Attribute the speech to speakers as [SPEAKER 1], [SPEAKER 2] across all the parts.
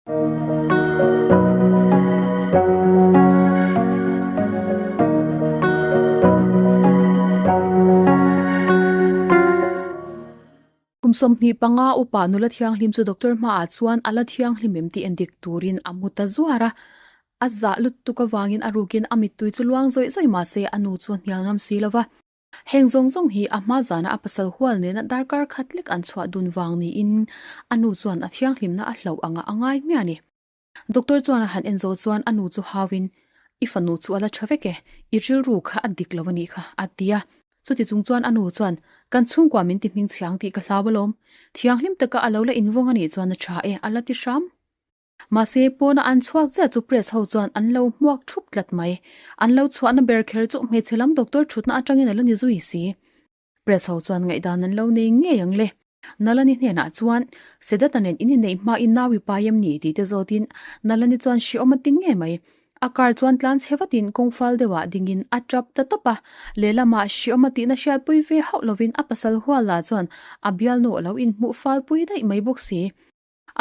[SPEAKER 1] Kum 25 upa nula thianghlim chu doctor hmaah chuan a la thianghlim em tih endik turin a mu ta zuar a. A zah lutuk avangin a rukin a mittui chu luang zawih zawih mah se a nu chu a hnial ngam si lo va. Heng zawng zawng hi a hma zana a pasal hual nena darkar khat lek an chhuah dun vang niin a nu chuan a thianghlimna a hloh anga a ngai hmiah a ni. Doctor chuan a han en zawh chuan a nu chu hauin, I fanu chu a la tha vek e, i rilru kha a dik lo a nih kha, a ti a. Chuti chung chuan a nu chuan, Kan chhungkua min ti hming chhiang tih ka hlau alawm. Thianghlim taka a lo la invawng a nih chuan a tha e, a la ti hram. Mahse, pawna an chhuak chiah chu press ho chuan an lo hmuak thup tlat mai. An lo chhuahna ber kher chu hmeichhe lam doctor thutna atangin a la ni zui si. Press ho chuan ngaihdan an lo nei ngei ang le. Nalani hnenah chuan, Sedata nen in inneih hmain nau i pai em ni? tih te zawtin Nalani chuan hriawm a ti ngei mai. A car chuan tlan chhe vatin kawng fal deuhah dingin a tap ta tawp a. Lehlamah hriawm a tihna hriatpui ve hauh lovin a pasal hual lah chuan a bialnu a lo inhmuh falpui daih mai bawk si.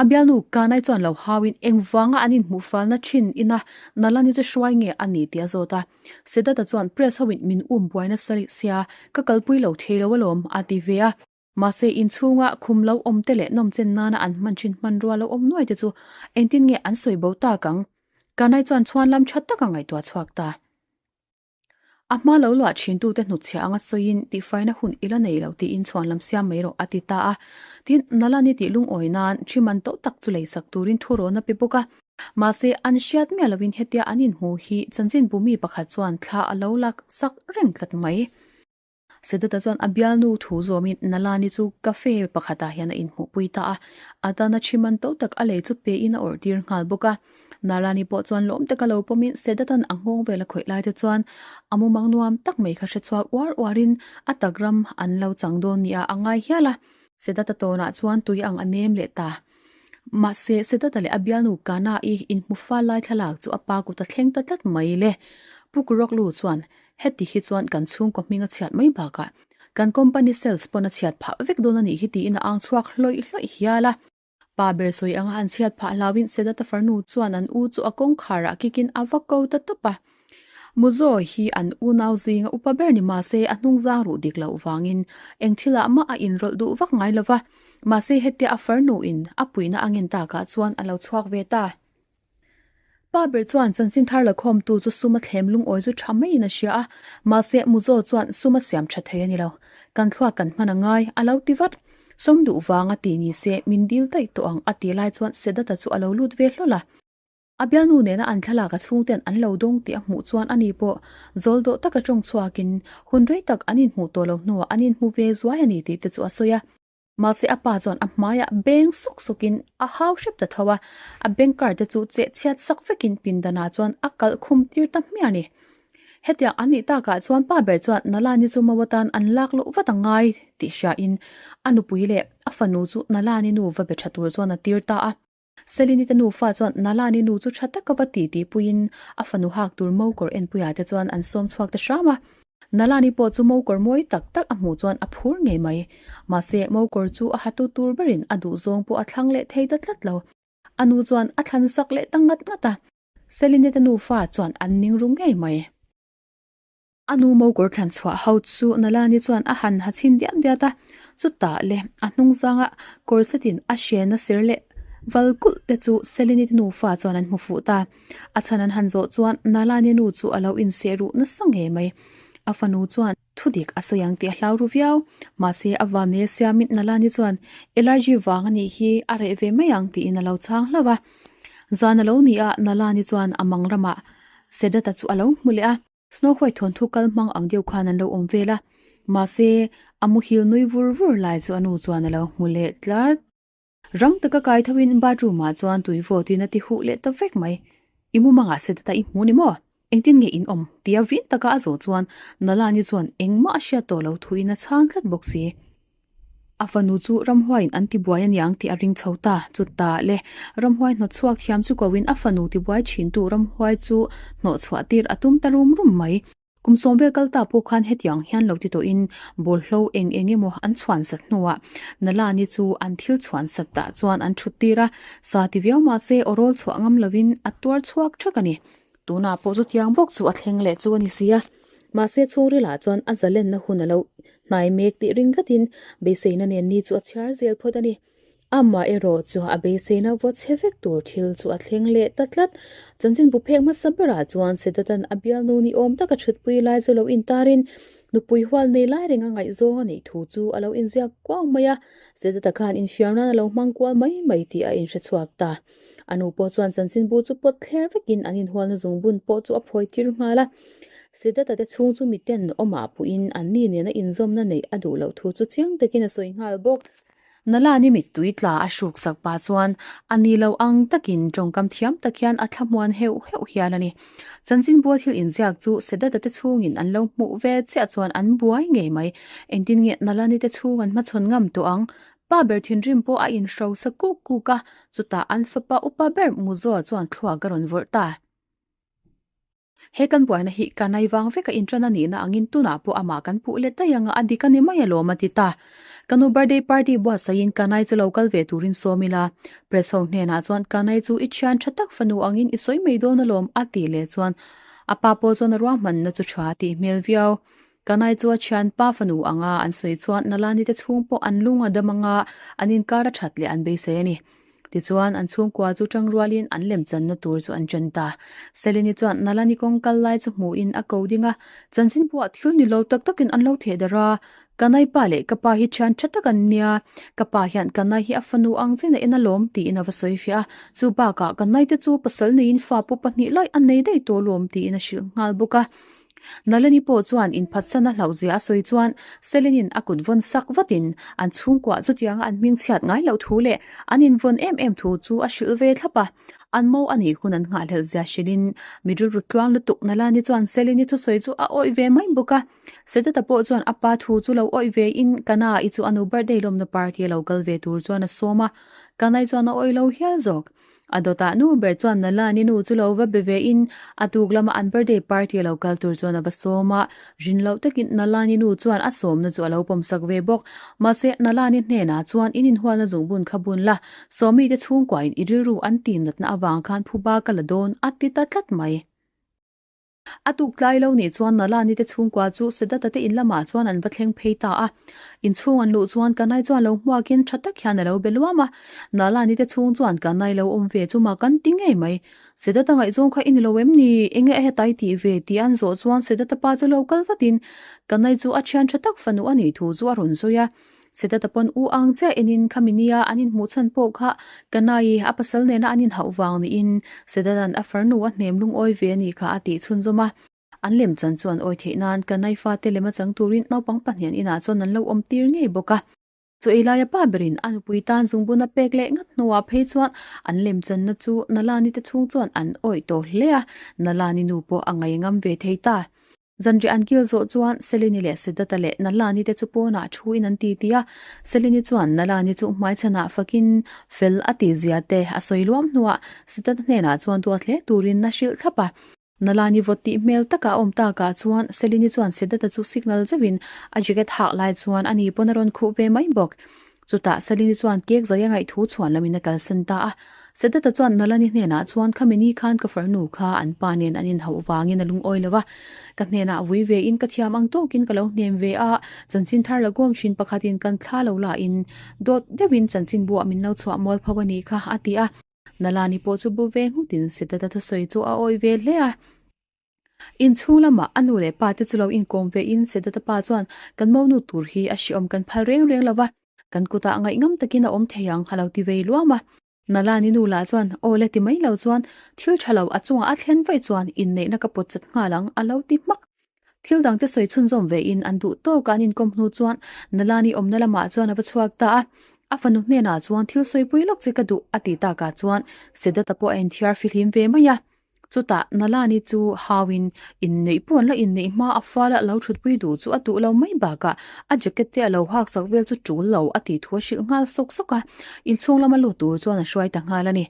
[SPEAKER 1] A bialnu Kanai chuan lo hauin engvanga an inhmuh falna thin ina Nalani chu hruai nge a ni tih a zawt a. Siddhartha chuan press hoin min um buai nasa sia ka kalpui lo thei lo alawm a ti ve a. Mahse inchhunga khum lo awm te leh nawmchen nana an hman thin hmanrua lo awm nuai te chu engtin nge an sawi bo tak ang? Kanai chuan chhuan lam tha taka ngaihtuah chhuak ta. A hma lo luah thintute hnutchhiah anga sawiin tihfaina hun i la nei lo tiin chhuan lam siam mai rawh a ti ta a. Tin, Nalani tih lungawi nan thi man tawh tak chu leisak turin thu rawn a pe bawk a. Mahse, an hriat miah lovin hetia an inhmu hi chanchinbu mi pakhat chuan thla a lo lak sak reng tlat mai. Sedata chuan a bialnu thu zawmin Nalani chu cafe pakhatah hian a inhmuhpui ta a, a tana thi man to tak a lei chu pein a awrh tir nghal bawk a. Nalani pawh chuan lawm taka lo pawmin Sedatan a nghawng vel a khawih lai te chuan a mumang nuam tak mai kha hre chhuak uar uarin a tak ram an lo chang dawn nia a ngai hial a. Sedata tawnah chuan tui ang a nem leh ta. Mahse, Sedata leh a bialnu Kana-i inhmu fal lai thlalak chu a pa kut a thleng ta tlat mai le. Pu Kuroklu chuan Heti hi chuan kan chhungkaw hming a chhiat mai bakah kan company sales pawn a chhiat phah vek dawn a nih hi tiin a ang chhuak hlawih hlawih hial a. Pa ber sawi anga an chhiat phah hlauin Sedata farnu chuan an u chu a kawngkharah kikin a va ko ta tawp a. Muzo hi an unau zinga upa ber ni mahse a hnungzang ruh dik loh vangin eng thilah mah a inrawlh duh vak ngai lo va. Mahse hetia a farnu in a puihna a ngen takah chuan a lo chhuak ve ta. Pa ber chuan chanchin thar la khawmtu chu sum a thlem lungawi chu tha maiin a hria a, mahse Muzo chuan sum a siam tha thei a ni lo. Kan thluak kan hman a ngai, a lo ti vat. Sawm duh vang a ti ni se, min dil daih tawh ang a ti lai chuan Sedata chu a lo lut ve hlawl a. A bialnu nena an thlalak a chhungten an lo dawng tih a hmuh chuan ani pawh zawl dawh taka tawng chhuakin hun rei tak an inhmuh tawh lo hnuah an inhmu ve zuai a ni tih te chu a sawi a. Mahse a pa chuan a hmaiah beng suk sukin a hau hrep ta tho a, a bank card te chu cheh chhiat sak vekin pindanah chuan a kalh khum tir ta hmiah a ni. Hetiang an nih takah chuan pa ber chuan Nalani chu Mau atan an lak loh vat a ngai tih hriain a nupui leh a fanu chu Nalani nu va be tha tur chuan a tir ta a. Selini te nufa chuan Nalani nu chu tha taka va ti tih puiin a fanu hak tur mokawr enpuiah te chuan an sawm chhuak ta hram a. Nalani pawh chu mokawr mawi tak tak a hmuh chuan a phur ngei mai. Mahse, mokawr chu a hatu tur berin a duh zawng pawh a thlang leh thei ta tlat lo. A nu chuan a thlan sak leh ta ngat ngat a. Selini te nufa chuan an ning ru ngei mai. A nu mokawr thlan chhuah ho chu Nalani chuan a han ha chhin diat diat a, chutah le a hnung zanga kawr setin a hrena ser leh val kulh te chu Selini te nufa chuan an hmu fuh ta. A chhan an han zawh chuan Nalani nu chu a lo inseh ruh nasa ngei mai. A fanu chuan thudik a sawi ang tih a hlau ru viau. Mahse a vannei a siamin Nalani chuan allergy vang a nih hi a reh ve mai ang tiin a lo chhang hlauh a. Zan a lo ni a, Nalani chuan a mang ramah Sedata chu a lo hmu leh a. Snow White thawnthu kal hmang ang deuh khan an lo awm vel a, mahse a muhil nui vur vur lai chu a nu chuan a lo hmu leh tlat. Rang taka kai thoin bathroom ah chuan tui vawtin a ti huh leh ta vek mai. I mumangah Sedata i hmu ni maw? Engtin nge in awm? tia vin taka a zawh chuan Nalani chuan engmah a hriat tawh lo thuin a chhang tlat bawk si. A fanu chu ramhuaiin an tibuai aniang tih a ring chho ta. Chutah le, ramhuai hnawtchhuak thiam chu koin a fanu tibuai thintu ramhuai chu hnawhchhuah tir a tum ta rum rum mai. Kum sawm vel kal ta pawh khan hetiang hian lo ti tawhin bawlhlo eng eng emaw an chhuan sat hnuah Nalani chu an thil chhuan sat tah chuan an thut tir a, sa ti viau mahse aw rawl chhuah ngam lovin a tuar chhuak thak a ni. Tunah pawh chutiang bawk chu a thleng leh chu a ni si a, mahse chhungrilah chuan a zalenna hun a lo hnai mek tih ring tlatin beiseina nen ni chu a chhiar zel phawt a ni. Amah erawh chu a beiseina vaw chhe vek tur thil chu a thleng leh ta tlat. Chanchinbu phek hmasa berah chuan Sedatan a bialnu ni awm taka thutpui lai chu lo intarin nupui hual nei lai renga ngaihzawng a neih thu chu a lo inziak kuau mai a. Sedata khan infiam nan a lo hmang kual mai mai tih a inhre chhuak ta. A nu pawh chuan chanchinbu chu pawt thler vekin an inhualna zungbun pawh chu a phawi tir nghal a. Sedata te chhung chu miten awmah puhin anni nena inzawmna neih a duh loh thu chu chiang takin a sawi nghal bawk. Nalani mittui tla a hruk sak pah chuan a ni lo ang takin tawngkam thiam tak hian a thlamuan heuh heuh hial a ni. Chanchinbua thil inziak chu Sedata te chhungin an lo hmuh ve chiah chuan an buai ngei mai. Engtin nge Nalani te chhung an hmachhawn ngam tawh ang? Pa ber thinrim pawh a inhrosa kuk kuk a, chutah an fapa upa ber Muzoa chuan thluak a rawn vawrh ta. He kan buaina hi ka nai vang vek a inṭan a nihna angin tunah pawh amah kan puh let daih anga a dik a ni mai alawm a ti ta. Ka nu birthday party buatsaihin ka nai chu lo kal ve turin sawm ila. Press ho hnenah chuan ka nai chu i thian tha tak fanu angin i sawi mai dawn alawm a tih leh chuan a pa pawh chuan a ruahmanna chu tha a tih hmel viau. Ka nai chu a thianpa fanu anga an sawi chuan Nalani te chhung pawh an lung a dam anga an inkar a that leh an beisei a ni. Tichuan, an chhungkua chu tang rualin an lemchanna tur chu an chen ta. Selini chuan Nalani kawng kal lai chu hmuhin a ko ding a, chanchin pawh thil ni lo tak takin an lo theh darh a, Ka naipa leh ka pa hi thian tha tak an nia, ka pa hian ka nai hi a fanu ang chin a en alawm tiin a va sawi fiah a, chu bakah ka naite chu pasal neiin fa pawh pahnih lai an nei daih tawh alawm tiin a hrilh nghal bawk a. Nalini pawh chuan inphatsan a hlauhzia a sawi chuan Selinin a kut vawn sak vatin an chhungkuah chutianga an hming chhiat ngai loh thu leh an invawn em em thu chu a hrilh ve thlap a. An mo a nih hun an nghahhlelhzia hrilhin mi rilru tluang lutuk Nalani chuan Selini thusawi chu a awih ve mai bawk a. Sedata pawh chuan a pa thu chu lo awih ve in Kana-i chu a nu birthday lawmna party a lo kal ve tur chuan a sawm a, Kana-i chuan a awih lo hial zawk. A dawtah nu ber chuan Nalani nu chu lo va be ve in a tuk lama an birthday party a lo kal tur chuan a va sawm a, rin loh takin Nalani nu chuan a sawmna chu a lo pawmsak ve bawk. Mahse, Nalani hnenah chuan in inhualna zungbun kha bun la, Sawmi te chhungkuain i rilru an tih natna avang khan phuba ka la dawn a ti ta tlat mai. A tuk tlai lo nih chuan Nalani te chhungkua chu Sedata te in lamah chuan an va thleng phei ta a. Inchhung an luh chuan Kanai chuan lo hmuakin tha tak hian a lo be luam a. Nalani te chhung chuan Kanai lo awm ve chu mak an ti ngei mai. Sedata ngaihzawng kha i ni lo em ni? Enge a hetai tih ve tih an zawh chuan Sedata pa chu lo kal vatin Kanai chu a thian tha tak fanu a nih thu chu a rawn sawi a. Sedata pawn u ang chiah enin khami nia an inhmuh chhan pawh kha Kanai a pasal nena an inhauh vang niin Sedata'n a farnu a hnem lungawi ve a nih kha a tih chhunzawm a. An lem chan chu an awi theih nan Kanai fate lem a chang turin naupang pahnih an inah chuan an lo awm tir ngei bawk a. Chu ei laia pa berin a nupui tan zungbun a pek leh ngat hnuah phei chuan an lem channa chu Nalani te chhung chuan an awih tawh hle a, Nalani nu pawh a ngaihngam ve thei ta. Zanriah an kil zawh chuan Selini leh Siddhartha leh Nalani te chu pawnah thu in an ti ti a. Selini chuan Nalani chu hmaichhanah fakin fel a tih zia te a sawi luam hnuah Siddhartha hnenah chuan duat hle turin a hrilh thlap a. Nalani vawt tih hmel taka a awm takah chuan Selini chuan Siddhartha chu signal zeuhin a jacket hak lai chuan ani pawn a rawn khuh ve mai bawk. Chutah Salini chuan cake zai a ngaih thu chhuan lamin a kalsan ta a. Sedata chuan Nalani hnenah chuan khami ni khan ka farnu kha an pa nen an inhauh vangin a lungawi lo a. Ka hnenah vui ve in ka thiam ang tawkin ka lo hnem ve a, chanchin thar la gawm thin pakhatin kan thla lo lahin dawt deuhin chanchin buah min lo chhuah mual pho a nih kha a ti a. Nalani pawh chu bu ve nghutin Sedata thusawi chu a awih ve hle a. Inchhung lamah a nu leh pa te chu lo inkawm ve in Sedata pa chuan kan monu tur hi a hriawm kan phal reng reng lo va, kan kutah ngaihngam takin a awm thei ang a lo ti vei luam a. Nalani nu lah chuan aw le ti mai lo chuan thil tha lo a chungah a thlen vaih chuan inneihna ka pawt chat nghal ang a lo ti hmak. Thil dang te sawi chhunzawm ve in an duh tawk a an inkawm hnu chuan Nalani awmna lamah chuan a va chhuak ta a. A fanu hnenah chuan thil sawipui lawk che ka duh a ti takah chuan Sedata pawh a inthiar fihlim ve mai a. Chutah Nalani chu hauin inneih pawh an la inneih hma a fal a lo thutpui duh chu a duh lo mai bakah a jacket te a lo hak sak vel chu tul lo a tih thu a hrilh nghal sawk sawk a, inchhung lama lut tur chuan a hruai ta nghal a ni.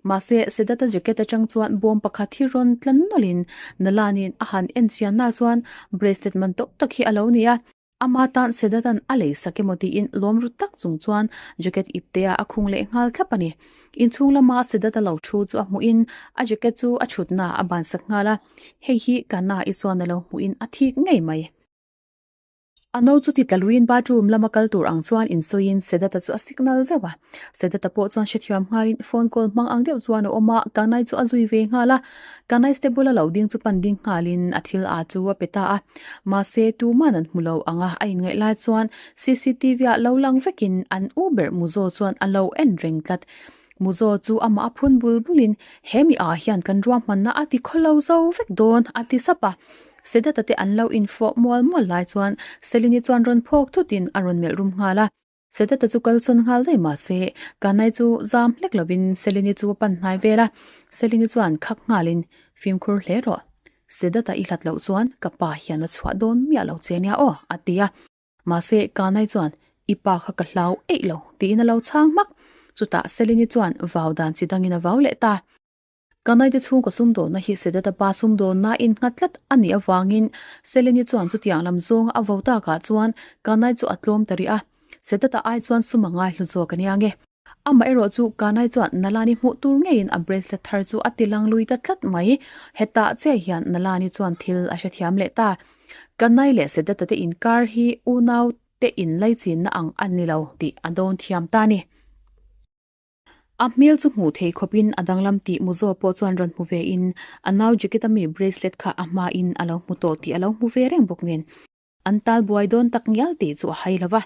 [SPEAKER 1] Mahse, Sedat-a jacket atang chuan bawm pakhat hi rawn tla nawlhin Nalani'n a han en chian nak chuan bracelet man tawk tak hi a lo ni a. Ama tan Sedat-a'n a lei sak emaw tiin lawm ru tak chung chuan jacket iptea a khung leh nghal thlap a ni. Inchhung lama Sedat-a lo thu chu a hmuhin a jacket chu a chhutna a ban sak nghal a. Hei hi Kana-i chuan a lo hmuhin a thik ngei mai. A no chu ti tla luiin bathroom lama kal tur ang chuan insawiin Sedat-a chu a signal zeuh a. Sedat-a pawh chuan hrethiam nghalin phone call hmang ang deuh chuan a awm a, Kanai chu a zui ve nghal a. Kanai step bula lo ding chu pan ding nghalin a thil a chu a pe ta a. Mahse, tuman an hmu lo ang a, a inngaih lai chuan cctv ah lo lang vekin an u ber Muzo chuan a lo en reng tlat. Muzo chu amah a phun bul bulin, He mi ah hian kan ruahmanna a ti khawlo zo vek dawn, a ti sap a. Sedata te an lo infawh mual mual lai chuan Selini chuan rawn phawk thutin a rawn melh rum nghal a. Sedata chu kal sawn nghal daih mah se, Kanai chu zam hlek lovin Selini chu a pan hnai vel a. Selini chuan khak nghalin, Fimkhur hle rawh. Sedata i hlat loh chuan ka pa hian a chhuah dawn miah lo che nia aw, a ti a. Mahse, Kanai chuan, I pa kha ka hlau eih lo, tiin a lo chhang hmak. Chutah Selini chuan vau dan chi dangin a vau leh ta. Kanaite chhungkaw sumdawnna hi Sedata pa sumdawnna innghat tlat a nih avangin Seleni chuan chutiang lam zawnga a vo takah chuan Kanai chu a tlawm ta rih a, Sedata ai chuan sum a ngai hlu zawk a nia nge. Amaherawh chu Kanai chuan Nalani hmuh tur ngeiin a bracelet thar chu a ti lang lui ta tlat mai. Hetah chiah hian Nalani chuan thil a hrethiam leh ta. Kanai leh Sedata te inkar hi unau te inlaichinna ang a ni lo tih a dawn thiam ta a ni. A hmel chu hmuh theih khawpin a danglam tih Muzo pawh chuan rawn hmu ve in a nau jacket a mi bracelet kha a hmain a lo hmu tawh tih a lo hmu ve reng bawk nen an tal buai dawn tak ngial tih chu a hai lo va.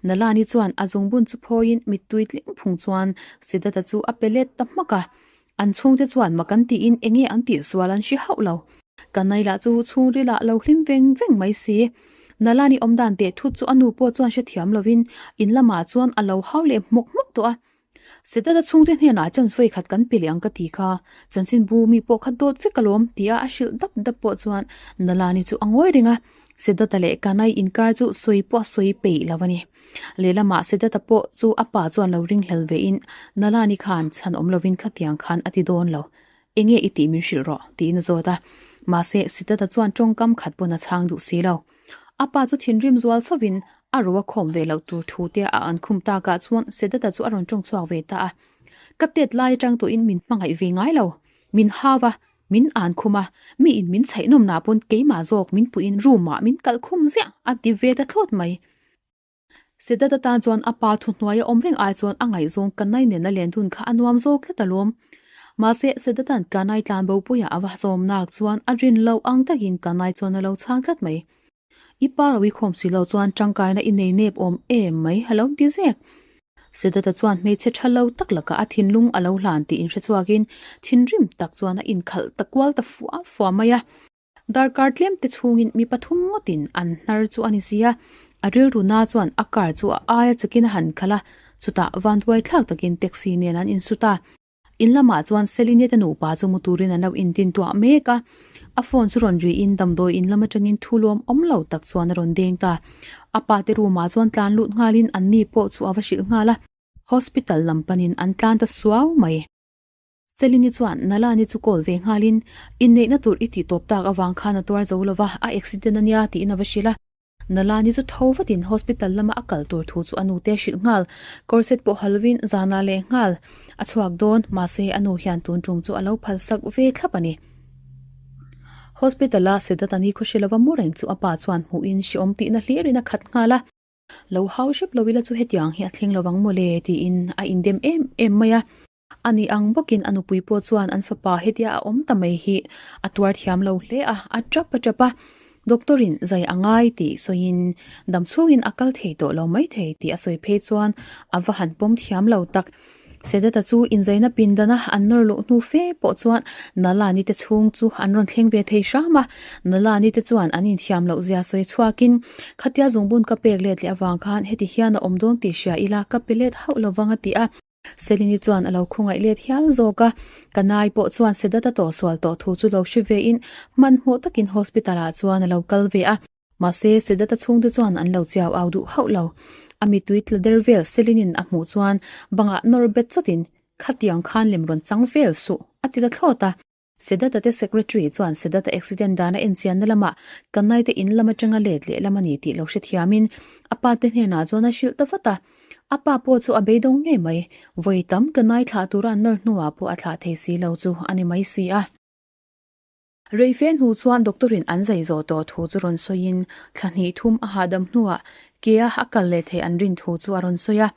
[SPEAKER 1] Nalani chuan a zungbun chu phawiin mittui tling phung chuan Siddhartha chu a pe let ta hmak a. An chhungte chuan mak an tiin enge an tih sual an hre hauh lo. Kanai lah chu chhungril ah lo hlim veng veng mai si. Nalani awmdan teh thut chu a nu pawh chuan hrethiam lovin in lamah chuan a lo hau leh hmawk hmawk tawh a. Setana chhungte hnenah chance vawi khat kan pe leh ang ka ti kha, chanchinbu mi pawh kha dawt vek alawm tia a hrilh dap dap pawh chuan Nalani chu a ngawi reng a. Sedata leh Kanai inkar chu sawi pawh a sawi peih lo a ni. Lehlamah Sedata pawh chu a pa chuan lo ringhlel vein Nalani khan chhan awm lovin khatiang khan a ti dawn lo. Enge i tih min hrilh rawh tiin a zawt a. Mahse Sedata chuan tawngkam khat pawn a chhang duh si lo. A pa chu thinrim zual chauhin a ro a khawm ve loh tur thu te a an khum takah chuan Sedata chu a rawn tawng chhuak ve ta a. Ka tet lai atang tawhin min hmangaih ve ngai lo. Min hau a, min an khum a, mi in min chhaih nawm nah pawn keimah zawk min puiin room ah min kalh khum ziah a ti ve ta thlawt mai. Sedata tan chuan a pa thuhnuai a awm reng ai chuan a ngaihzawng Kanai nena len dun kha a nuam zawk tlat alawm. Mahse, Sedata'n Kanai tlan bopuia a va sawm nak chuan a rin loh ang takin Kanai chuan a lo chhang tlat mai. I pa ro i khawm si lo chuan tangkaina i nei nep awm em mai a lo ti zek. Sedata chuan hmeichhe tha lo tak lakah a thinlung a lo hlan tih inhre chhuakin thinrim tak chuan a inkhalh ta kual ta fua fua mai a. Darkar tlem te chhungin mi pathum ngawtin an hnar chu a ni si a, a rilru na chuan a car chu a aia chakin a han khalh a, chutah vanduai thlak takin taxi nen an insut a. In lamah chuan Celine te nupa chu mu turin an lo intintuah mek a, a phone chu rawn riin damdawi in lam atangin thu lawm awm lo tak chuan a rawn deng ta. A pa te room ah chuan tlan lut nghalin an ni pawh chu a va hrilh nghal a, hospital lam panin an tlan ta suau mai. Selini chuan Nalani chu call ve nghalin, Inneihna tur i tih tawp tak avang khan a tuar zo lova, a accident a nia tiin a va hrilh a. Nalani chu tho vatin hospital lama a kal tur thu chu a nute a hrilh nghal. Corset pawh ha lovin zanah leh nghal a chhuak dawn, mahse a nu hian tun tum chu a lo phalsak ve thlap a ni. Hospital-a Siddharth-a ni khawhri lova mu reng chu a pa chuan hmuhin hreawm tihna hlirin a khat nghal a. Lo hau hrep lo ila chu hetiang hi a thleng lovang mawle tiin a indem em em mai a. A ni ang bawkin a nupui pawh chuan an fapa hetia a awm ta mai hi a tuar thiam lo hle a, a tap a tap a. Doctor in zai a ngai tih sawiin dam chhungin a kal thei tawh lo mai thei tih a sawi phei chuan a va han pawm thiam lo tak. Sedata chu inzaina pindana an nawr luh hnu fe pawh chuan Nalani te chhung chu an rawn thleng ve thei hram a. Nalani te chuan an inthiam loh zia sawi chhuakin khatia zungbun ka pek let leh avang khan heti hian a awm dawn tih hria ila ka pe let hauh lovang a ti a. Selini chuan a lo khawngaih let hial zawk a, ka nai pawh chuan Sedata tawh sual tawh thu chu lo hre vein hmanhmawh takin hospital ah chuan a lo kal ve a. Mahse, Sedata chhungte chuan an lo chiau au duh hauh lo. A mittui tla der vel Selinin a hmuh chuan bangah nawr bet chawtin, Khatiang khan lem rawn chang vel suh, a ti ta thlawt a. Sedata te secretary chuan Sedata accident dana enchianna lamah Kanai te in lam atanga let leh lam a ni tih lo hrethiamin a pa te hnenah chuan a hrilh ta vat a. A pa pawh chu a beidawng ngei mai. Vawi tam Kanai thlah tura an nawr hnuah pawh a thlah thei si lo chu a ni mai si a. Rei fe hnu chuan doctor in an zai zawh tawh thu chu rawn sawiin thla hnih thum a hahdam hnuah kea a kal leh theih an rin thu chu a rawn sawi a,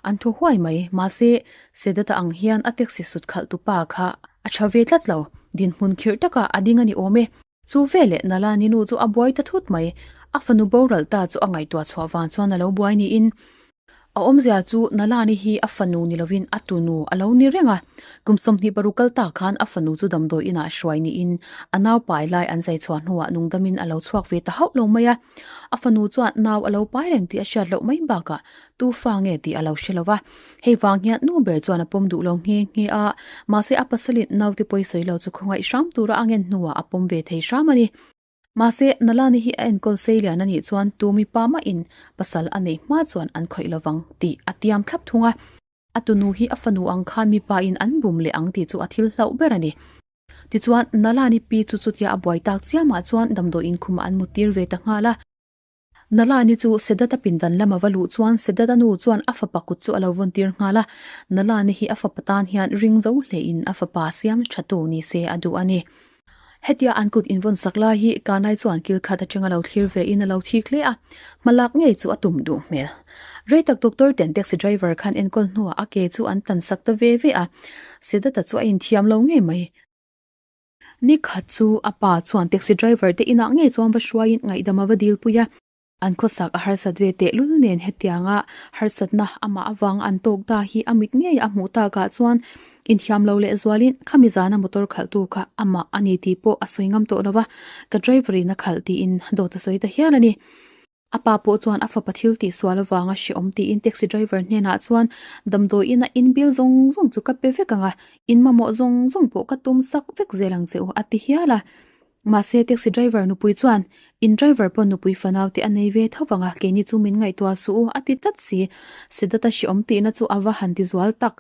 [SPEAKER 1] an thaw huai mai. Mahse, Sedata ang hian a taxi sut khalh tu pa kha a tha ve tlat lo, dinhmun khirh takah a ding a ni awm e. Chu veleh Nalani nu chu a buai ta thut mai, a fanu boral ta chu a ngaihtuah chhuah vang chuan a lo buai niin A awmzia chu Nalani hi a fanu ni lovin a tunu a lo ni reng a. Kum 26 kal ta khan a fanu chu damdawi inah hruai niin a nau pai lai an zai chhuah hnuah nungdamin a lo chhuak ve ta hauh lo mai a. A fanu chuan nau a lo pai reng tih a hriat loh mai bakah tu fa nge tih a lo hre lo va. Hei vang hian nu ber chuan a pawm duh lo nghe nghe a, mahse a pasalin naute pawi sawi lo chu khawngaih hram tura a ngen hnuah a pawm ve thei hram a ni. Mahse, Nalani hi a enkawl sei lian a nih chuan tu mipa mahin pasal a neih hma chuan an khawih lovang tih a tiam thlap thung a. A tunu hi a fanu ang khan mipa in an bum leh ang tih chu a thil hlauh ber a ni. Tichuan, Nalani pi chu chutia a buai tak chiamah chuan damdawi inkhumah an muttir ve ta nghal a. Nalani chu Sedata pindan lama va luh chuan Sedata nu chuan a fapa kut chu a lo vawn tir nghal a. Nalani hi a fapa tan hian ring zo hlein a fapa siam tha tu ni se a duh a ni. Hetia an kut invawn sak lai hi Kanai chuan kil khat atanga lo thlir ve in a lo thik hle a, hmalak ngei chu a tum duh hmel. Rei tak doctor ten taxi driver khan enkawl hnuah a ke chu an tan sak ta ve ve a, Sedata chu a inthiam lo ngei mai. Ni khat chu a pa chuan taxi driver te inah ngei chuan va hruaiin ngaihdam a va dilpui a. An khawsak a harsat ve tehlul nen hetianga harsatna amah avanga an tawk ta hi a mit ngei a hmuh takah chuan inthiam lo leh zualin khami zana motor khalhtu kha amah a ni tih pawh a sawi ngam tawh lo va, ka driver in a khalh tiin dawt a sawi ta hial a ni. A pa pawh chuan a fapa thil tih sual avanga hrehawm tiin taxi driver hnenah chuan damdawi ina in bill zawng zawng chu ka pe vek ang a, in mamawh zawng zawng pawh ka tum sak vek zel ang che u a ti hial a. Mahse taxi driver nupui chuan in driver pawh nupui fanau te a nei ve tho vang a, keini chu min ngaihtuah suh u a ti tlat si. Siddhartha hrehawm tihna chu a va han ti zual tak.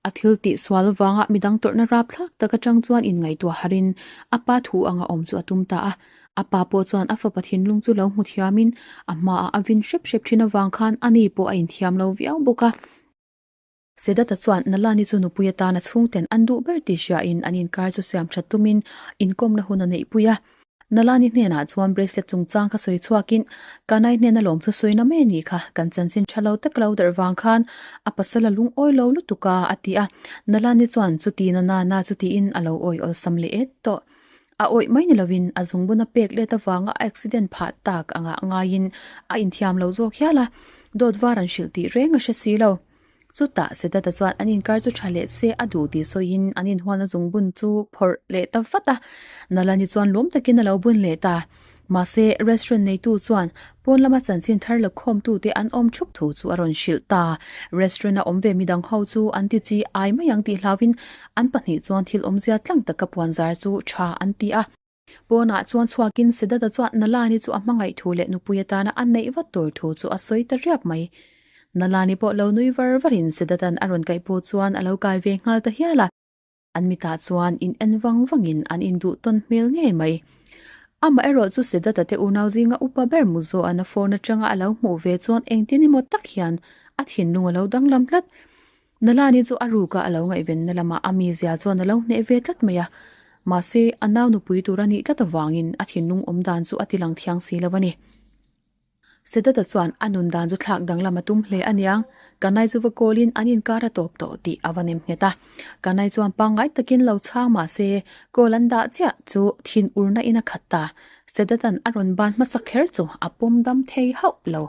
[SPEAKER 1] A thil tih sual avanga midang tawrhna rapthlak tak atang chuan inngaihtuah harin a pa thu anga awm chu a tum ta a. A pa pawh chuan a fapa thinlung chu lo hmu thiamin a hmaah a vin hrep hrep thin avang khan ani pawh a inthiam lo viau bawk a. Sedata chuan Nalani chu nupui atana chhungten an duh ber tih hriain an inkar chu siam that tumin inkawmna hun a neihpui a. Nalani hnenah chuan bracelet chungchang kha sawi chhuakin, Kanai hnena lawmthu sawina mai a nih kha, kan chanchin tha lo tak lo darh vang khan a pasal a lungawi lo lutuk a, a ti a. Nalani chuan chuti na na na chutiin a lo awi awlsam leh et tawh. A awih mai ni lovin a zungbun a pek let avanga a accident phah tak angah ngaiin a inthiam lo zawk hial a, dawt var an hrilh tih reng a hre si lo. Chutah Sedata chuan an inkar chu tha leh se a duh tih sawiin an inhualna zungbun chu phawrh leh ta vat a, Nalani chuan lawm takin a lo bun leh ta. Mahse, restaurant neitu chuan pawn lama chanchin thar la khawmtute an awm thup thu chu a rawn hrilh ta. Restaurant a awm ve midang ho chu an ti chi ai mai ang tih hlauhin an pahnih chuan thil awmzia tlang taka puanzar chu tha an ti a. Pawnah chuan chhuakin Sedata chuan Nalani chu a hmangaih thu leh nupui atana a neih vat tur thu chu a sawi ta riap mai. Nalani pawh lo nui var varin Sedatan a rawn kaih pawh chuan a lo kai ve nghal ta hial a. An mitah chuan in en vang vangin an induh tawn hmel ngei mai. Amaherawh chu Sedata te unau zinga upa ber Muzoan a phone atanga a lo hmuh ve chuan engtin emaw tak hian a thinlung a lo danglam tlat. Nalani chu a ruka a lo ngaihvenna lamah a mizia chuan a lo hneh ve tlat mai a. Mahse, a nau nupui tur a nih tlat avangin a thinlung awm dan chu a tilang thiang si lo a ni. Sedata chuan a nun dan chu thlak danglam a tum hle a niang. Kanai chu va kawlin an inkar a tawp tawh tih a va nem nghet a. Kanai chuan pangngai takin lo chhang mah se, kawl an dah chiah chu thin urna in a khat ta. Sedatan a rawn ban hmasa kher chu a pawm dam thei hauh lo.